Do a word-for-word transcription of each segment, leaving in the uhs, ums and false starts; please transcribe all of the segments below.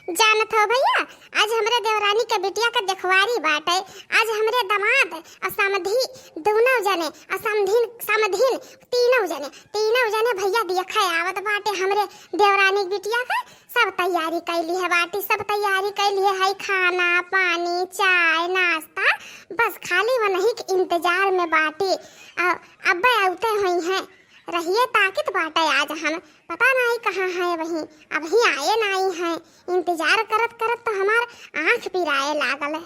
जानत हो भइया, आज हमरे देवरानी के बिटिया के देखवारी बाटे। आज हमरे दामाद अउर समधी दुनों जने, अउर समधिन, समधिन तीनों जने, तीनों जने भइया देखे आवत बाटे हमरे देवरानी के बिटिया के। सब तैयारी कइ लिहे बाटी, सब तैयारी कइ लिहे है, खाना पानी, चाय, नाश्ता, बस खाली वनही के इंतजार में बाटी। अ-, अब्बे अउते होइहैं, रहिए ताकित बाटे आज हम, पता नाहीं कहाँ हैं वहीं, अबहीं आए नाहीं हैं, इंतजार करत करत तो हमार आँख पिराए लागल।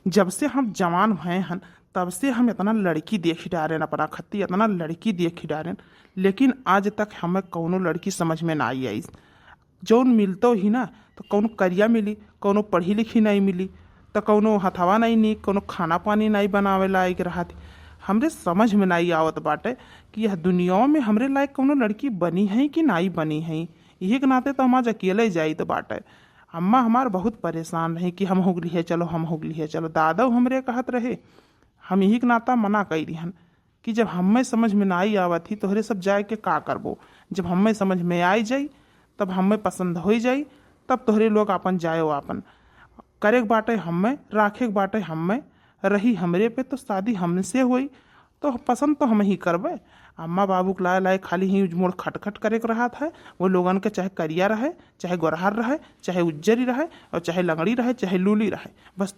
जब से हम जवान भए हन, तब से हम इतना लड़की देखि डारेन अपना खत्ती, इतना लड़की देखि डारेन, लेकिन आज तक हमें कौनो लड़की समझ में नाहीं आइस। जौन मिलतो ही ना, तो कौनो करिया मिली, कौनो पढ़ी लिखी नाहीं मिली, तो कौनो हथवा नाहीं नीक, कौनो खाना पानी नाहीं बनावे लायक रहत। हमरे समझ में नाहीं आवत बाटे कि यह दुनिया में हमरे लायक कौनो लड़की बनी है कि नाहीं बनी है। यही के नाते तो हम आज अकेले जाइत बाटे। अम्मा हमार बहुत परेशान रही कि हम हुगली है चलो, हम हुगली है चलो। दादा हमरे कहत रहे, हम यही के नाता मना कइ दिहन कि जब हमें समझ में नाहीं आवत ही, तोहरे सब जाए के का करबो? जब हमें समझ में आइ जाई, तब हमें पसंद होइ जाई, तब तोहरे लोग आपन जायो, आपन करे के बाटे हमें, राखे के बाटे हमें, रही हमरे पे तो शादी हमसे होई, तो पसंद तो हम ही करबे। अम्मा बाबू के लाए लाए खाली ही मोड़ खटखट करे के रहत है। वो लोगन के चाहे करिया रहे, चाहे गोरहर रहे, चाहे उज्जरी रहे, और चाहे लंगड़ी रहे, चाहे लूली रहे, बस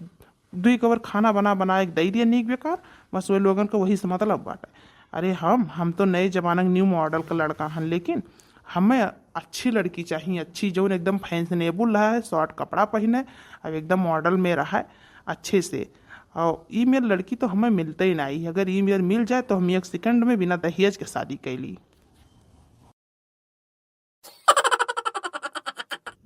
दुई कवर खाना बना बना के दइ दिया नीक बेकार, बस वे लोगन के वही से मतलब बाटे। अरे हम, हम तो नए जमाना के न्यू मॉडल का लड़का हन, लेकिन हमें अच्छी लड़की चाहिए, अच्छी, जौन एकदम फैशनेबल रहे, शॉर्ट कपड़ा पहिने, अब एकदम मॉडल में रहे अच्छे से। और ई मेर लड़की तो हमें मिलते ही नाहीं, अगर ई मेर मिल जाए तो हम एक सेकंड में बिना दहेज के शादी कइ ली।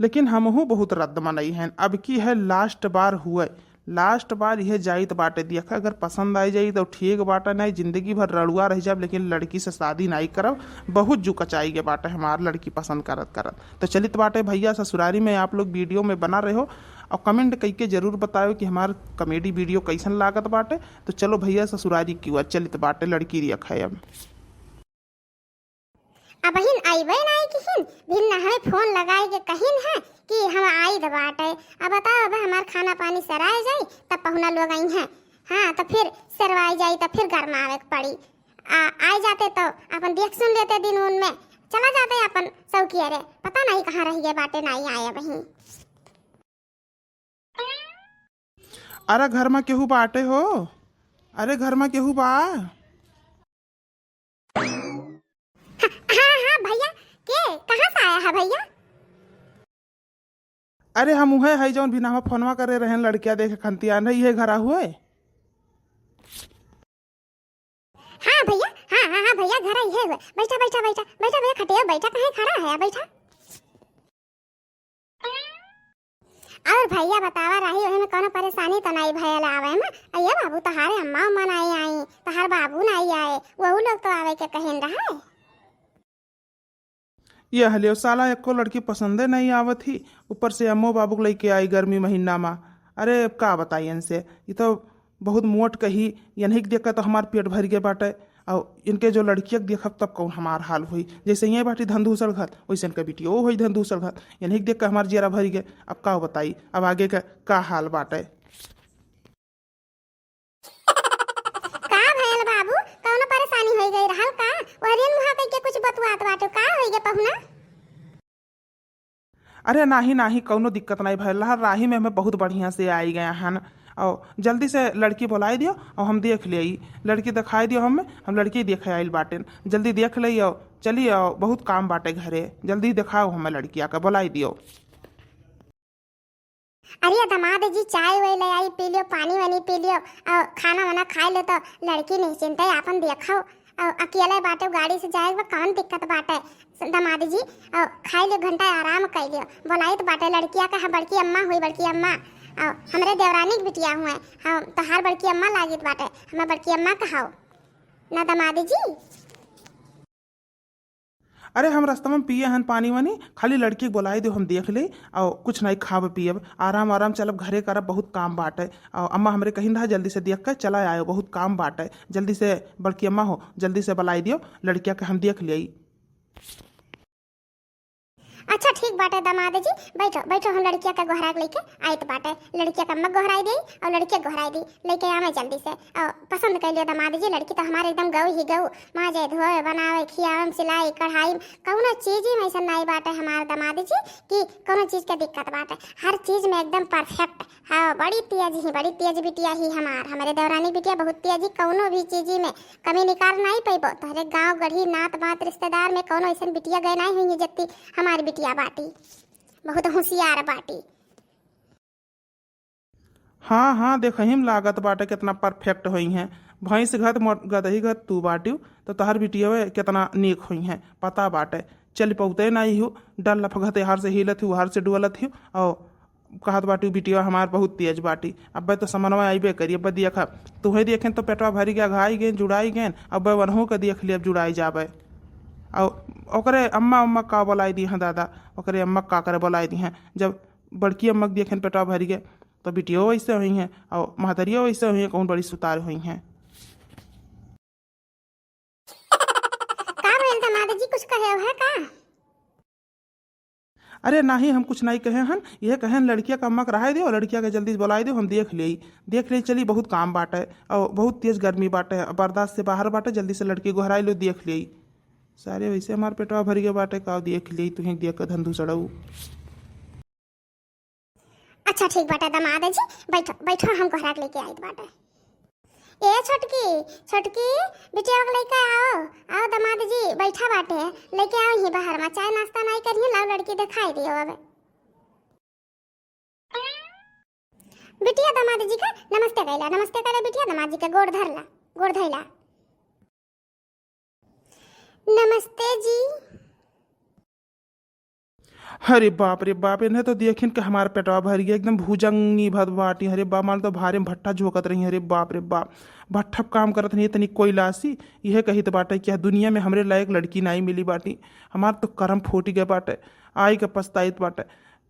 लेकिन हमहू बहुत रद्द मनई हन, अब की है लास्ट बार हुए, लास्ट बार यह जाइत बाटे। देखा, अगर पसंद आइ जाई तो ठीक बाटे, नाहीं जिंदगी भर रड़ुआ रह जाब, लेकिन लड़की से शादी नाहीं करब। बहुत जुकचाई के बाटे हमार लड़की पसंद करत करत। तो चलित बाटे भइया ससुरारी में, आप लोग वीडियो में बना रहे हो और कमेंट कइके जरूर बताओ कि हमार कॉमेडी वीडियो कैसन लागत बाटे। तो चलो भइया ससुरारी की ओर चलित बाटे, लड़की देखा है अब। अबहिन अइबे नाहीं किहिन, भिन हमें फोन लगाए के कहिन है कि हम आइत बाटे। अब बताओ, अब हमार खाना पानी सराए जाई, तब पहुना लोग अइहैं। हाँ, तो फिर सरवाई जाई, तो फिर गरमावे के पड़ी। आ, आइ जाते तो अपन देख सुन लेते दिन उन में, चला जाते अपन सौकिया रे, पता नाहीं कहाँ रहि गए बाटे, नाहीं आए अबहीं। अरे घर में केहू बाटे हो? अरे घर में केहू बा? हाँ, हाँ, हाँ भइया, के कहाँ से आया है भइया? अरे हम उहे है जौन बिना फोनवा करे रहेन, लड़किया देखे खंतियान है, इहे घरा हुए। हाँ भइया, हाँ, हाँ, हाँ भइया, घरा इहे हुए। बैठा, बैठा, बैठा, बैठा भइया, खटिया बैठा, कहीं खड़ा है, बैठा। और भइया बतावा राही, ओही में कौनो परेशानी तो नाहीं भयल आवे में? अये बाबू, तोहारे अम्मा उम्मा नाहीं आई, तोहार बाबू नाहीं आए, वहू लोग तो आवे के कहिन रहे। ये हलियो साला एको लड़की पसंदे नाहीं आवत ही, ऊपर से अम्मो बाबू के लइके आई गर्मी महीना मा। अरे अब का बताई इनसे, ये तो बहुत मोट कही, इन्हीं के देख के तो हमार पेट भर गए बाटे। और इनके जो लड़किया के देखब तब कौन हमार हाल होई, जैसे ये बाटी धंधूसल घात, वैसे इनके बिटियो होई धंधूसल घात। इन्हीं के देख के हमार जियरा भर गए। अब का बताई, अब आगे का का हाल बाटे। का भयल बाबू, कौनो परेशानी होई गई रहल का? ओरियन मुहा कइके कुछ बतुआत बाटे, का होई गए पहुना? अरे नाहीं, नाहीं, कौनो दिक्कत नाहीं भयल रहा। राही में हमें बहुत बढ़िया से आई गया हन। और जल्दी से लड़की बुलाई दियो और हम देख ले आई। लड़की दिखाई दियो हमें, हम लड़की देखे आइल बाटेन। जल्दी देख ले और चली आओ, बहुत काम बाटे घरे। जल्दी दिखाओ हमें लड़किया का, बुलाई दियो। अरे दामाद जी, चाय वाय ले आई, पी लियो, पानी वानी पी लियो, और खाना वाना खाए लो तो लड़की निश्चिंते आपन देखो। और अकेले बाटे, गाड़ी से जाए में कौन दिक्कत बाटे? दामाद जी, और खाए लियो, घंटा आराम कर लियो। बोलाइत बाटे लड़किया का, हाँ, बड़की अम्मा हुई, बड़की अम्मा। और हमरे देवरानी के बिटिया हुए, हाँ, तोहार बड़की अम्मा लागित बाटे, हमें बड़की अम्मा कहाओ ना दामाद जी। अरे हम रास्ता में पिए हन पानी वानी, खाली लड़की के बोलाई दो, हम देख ले, और कुछ नहीं खाब पियब, आराम आराम चलब घरे करब, बहुत काम बाटे। और अम्मा हमरे कहिन रहा जल्दी से देख के चला आयो, बहुत काम बाटे, जल्दी से बड़की अम्मा हो, जल्दी से बुलाई दियो, लड़किया के हम देख ले। अच्छा ठीक बाटे दामाद जी, बैठो बैठो, हम लड़किया के गोहरा के लेके आइत बाटे। लड़किया के अम्मा गोहराई देई और लड़किया गोहराई दी, लेके आवे जल्दी से। और पसंद कर लियो दामाद जी, लड़की तो हमारे एकदम गऊ ही गऊ। माजे धोए, बनावे, खियावे, सिलाई कढ़ाई, कौनो चीज में ऐसा नहीं बाटे हमारे दामाद जी कि कौनो चीज के दिक्कत बाटे। हर चीज में एकदम परफेक्ट। हाँ, बड़ी तेज ही, बड़ी तेज बिटिया ही हमार। हमारे देवरानी बिटिया बहुत तेज ही, कौनो भी चीज में कमी निकार नहीं पैबो। तोहरे गांव गढ़ी, नात बात, रिश्तेदार में कौनो ऐसन बिटिया गए नहीं हुई जत्ती हमारी बिटिया बाटी। बहुत होशियार बाटी। हाँ हाँ, देखही में लागत बाटे कितना परफेक्ट होई हैं। भैंस घत मोट-, गदही घत तू बाटिउ, तो तोहर बिटिया कितना नीक होई हैं, पता बाटे। चल पौते नहीं हो, डर लफगत हर से हिलत हो, हर से डुअलत हो, और कहत बाटी, "बिटिया हमार बहुत तेज बाटी।" अब्बे तो समनवा आइबे करी। अब्बे देखा, तुहे देखेन तो पेटवा भरी गया, घाई गए, जुड़ाई गए। अब्बे वनहू के देख लिया, जुड़ाई जाबे। और ओकरे अम्मा, अम्मा का बोलाई दी हैं दादा, ओकरे अम्मा का करे बोलाई दी हैं। जब बड़की अम्मा के देखेन पेटवा भरी गए, तो बिटियो वैसे हुई हैं और महतरियो वैसे हुई हैं, कौन बड़ी सुतार हुई हैं। का भइल दामाद जी, कुछ कहे है का? अरे नाही, हम कुछ नहीं कहे हन, यह कहेन लड़किया का अम्मा के रहाई दे और लड़किया के जल्दी से बोलाई दे, हम देख लेई, देख लेई चली, बहुत काम बाटे और बहुत तेज गर्मी बाटे, बर्दाश्त से बाहर बाटे, जल्दी से लड़की गोहराई लो, देख लेई। सारे वैसे हमार पेटवा भर गया बाटे, का देख लेई, तुहें देख के धंधु सड़ऊ। अच्छा ठीक बाटे दामाद जी, बैठो बैठो, हम गोहरा के लेके आइत बाटे। ए छोटकी, छोटकी, बिटिया के लेके आओ, आओ दामाद जी बैठा बाटे, लेके आओ ही बाहर में, चाय नाश्ता नहीं करिए, लाओ लड़की दिखाई दियो अब। बिटिया दामाद जी का नमस्ते कैला, नमस्ते कैला बिटिया, दामाद जी का गोड़ धरला, गोड़ धैला। नमस्ते जी। अरे बाप रे बाप, इन्हें तो देखिन के हमार पेटवा भर गया, एकदम भुजंगी भत बाटी। अरे बाप, मान तो भारे में भट्ठा झोंकत रही। अरे बाप रे बाप, भट्ठा पे काम करत रही इतनी कोइलासी। यह कहित बाटे कि दुनिया में हमरे लायक लड़की नाई मिली बाटी। हमार तो करम फूट गए बाटे, आई के पछताइत बाटे।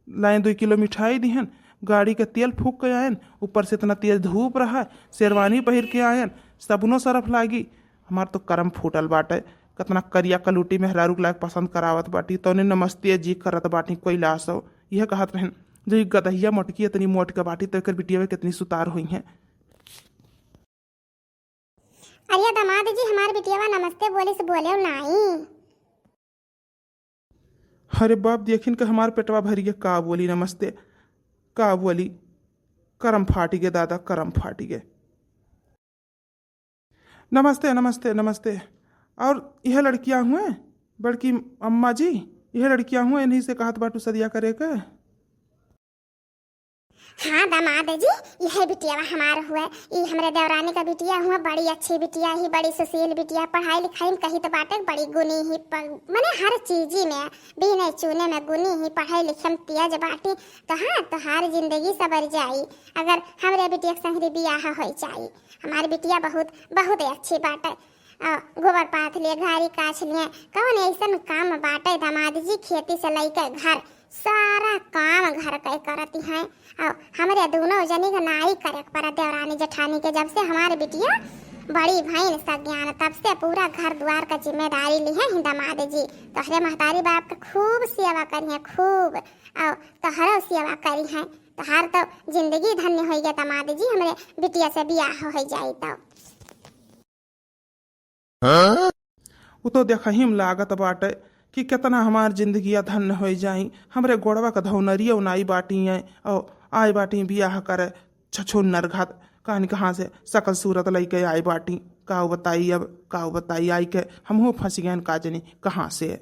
लाइन दुई किलो मिठाई दिहन, गाड़ी के तेल फूक के आयन, ऊपर से इतना तेज धूप रहा, शेरवानी पहिर के आयन, सबनो सरफ लागी। हमार तो करम फूटल बाटे, कतना करिया कलूटी मेहरारू के लायक पसंद करावत बाटी, तौने नमस्ते जी करत बाटी कोइलासो। यह कहत रहन, जो ई गदहिया मोटकी इतनी मोट के बाटी, तो एकर बिटिया कितनी सुतार हुई हैं। अरे दामाद जी, हमार बिटियावा नमस्ते बोलिस, बोले नाई। अरे बाप, देखिन के हमार पेटवा भर गया, का बोली नमस्ते, का बोली, करम फाटी गए दादा, करम फाटी गए। नमस्ते, नमस्ते, नमस्ते। और यह लड़कियां हुए, बड़की अम्मा जी, यह लड़कियां हुए, इन्हीं से कहत बाटू सदिया करे के। हाँ दामाद जी, यह बिटिया हमार हुए, ई हमरे देवरानी का बिटिया हुए, बड़ी अच्छी बिटिया ही, बड़ी सुशील बिटिया, पढ़ाई लिखाई में कही तो बाटे बड़ी गुनी ही, प-, मने हर चीजी में, बीने चूने में गुनी ही, पढ़ाई लिखे में तेज बाटी। तो हाँ, तोहार जिंदगी सबर जाई अगर हमरे बिटिया के संगरी बियाह हो जाई। हमार बिटिया बहुत, बहुत अच्छी बाटे। आ, गोबर पाथ लिए, घारी काछ लिए, कौन ऐसन काम बाटे दामाद जी, खेती से लेके घर, सारा काम घर के करती हैं। आ, हमरे दोनों जनी के नाई करे के पड़त देवरानी जेठानी के। जब से हमारे बिटिया बड़ी भइन सज्ञान, तब से पूरा घर द्वार का जिम्मेदारी ली है दामाद जी। तोहरे महतारी बाप के खूब सेवा करी है, खूब, आ, तोहरो सेवा करी है। तोहार तो जिंदगी धन्य होई गया दामाद जी, हमरे बिटिया से बियाह हो जाई तो। उ तो देखही में लागत बाटे कि केतना हमार जिंदगिया धन्य होइ जाई। हमरे गोड़वा के धौनरियो नाई बाटी हैं, और आए बाटी बियाह करे छछुन्नर घात, कान कहाँ से सकल सूरत लइके आए बाटी। काउ बताई अब, काउ बताई, आई के हमहू फंस गए का जनी कहाँ से।